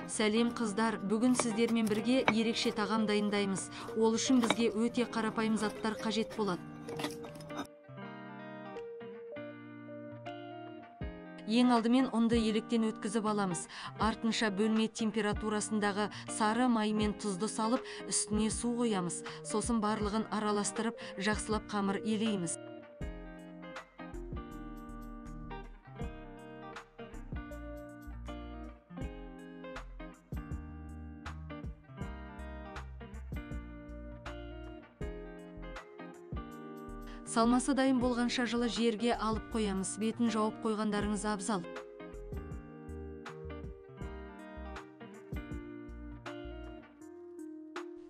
Сәлем қыздар, бүгін сіздермен бірге ерекше тағам дайындаймыз. Ол үшін бізге өте қарапайым заттар қажет болады. Ең алдымен ұнды електен өткізіп аламыз. Артынша бөлме температурасындағы сары май мен тұзды салып, үстіне су қоямыз. Сосын барлығын араластырып, жақсылап қамыр елейміз. Салмасы дайын болғанша жылы жерге алып қоямыз. Бетін жауып қойғандарыңыз абзал.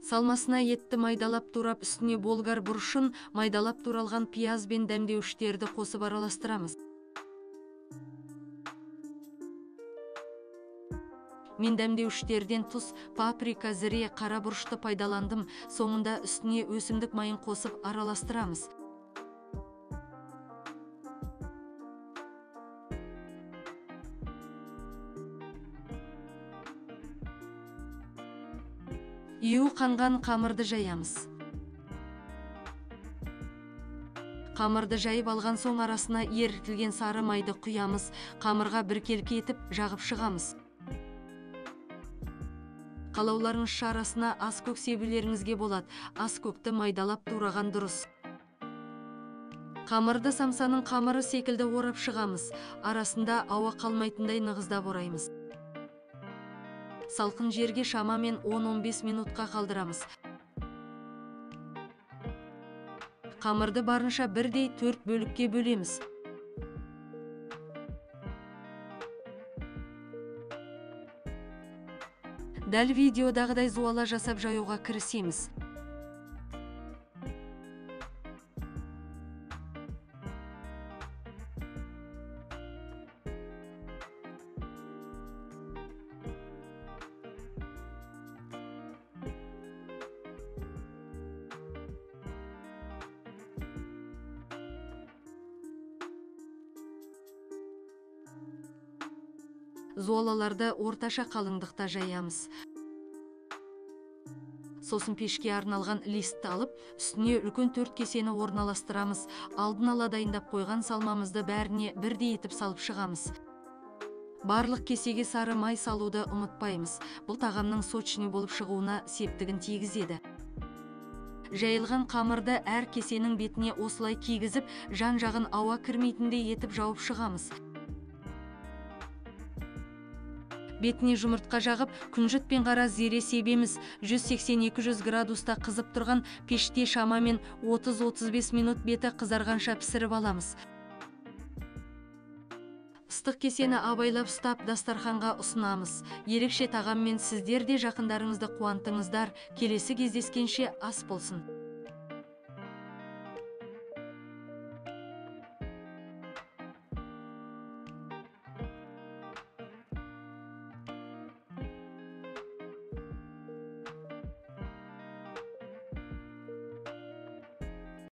Салмасына етті майдалап турап, үстіне болгар бұрышын, майдалап туралған пияз бен дәмдеуіштерді қосып араластырамыз. Мен дәмдеуіштерден тұз, паприка, зіре, қара бұрышты пайдаландым. Соңында үстіне өсімдік майын қосып араластырамыз. Ию қанған қамырды жаямыз. Қамырды жайып алған соң арасына ерітілген сары майды құямыз. Қамырға біркелкі етіп жағып шығамыз. Қалауларыңызша арасына аскөк себулеріңізге болады. Аскөкті майдалап тураған дұрыс. Қамырды самсаның қамыры секілді орап шығамыз. Арасында ауа қалмайтындай нығыздап ораймыз. Салқын жерге шамамен 10-15 минутқа қалдырамыз. Қамырды барынша бірдей 4 бөлікке бөлеміз. Дәл видеодағыдай зуала жасап жаюға кірісеміз. Зуалаларды орташа қалыңдықта жаямыз. Сосын пешке арналған листті алып, үстіне үлкен 4 кесені орналастырамыз. Алдын ала дайындап қойған салмамызды бәріне бірдей етіп салып шығамыз. Барлық кесеге сары май салуды ұмытпаймыз. Бұл тағамның сочный болып шығуына септігін тигізеді. Жайылған қамырды әр кесенің бетіне осылай кигізіп, жан-жағын ауа кірмейтіндей етіп жауып шығамыз. Бетіне жұмыртқа жағып, күнжіт пен қара зере себеміз. 180-200 градуста қызып тұрған пеште шамамен 30-35 минут беті қызарғанша пісіріп аламыз. Ыстық кесені абайлап ұстап, дастарханға ұсынамыз. Ерекше тағаммен сіздер де жақындарыңызды қуантыңыздар. Келесі кездескенше ас болсын.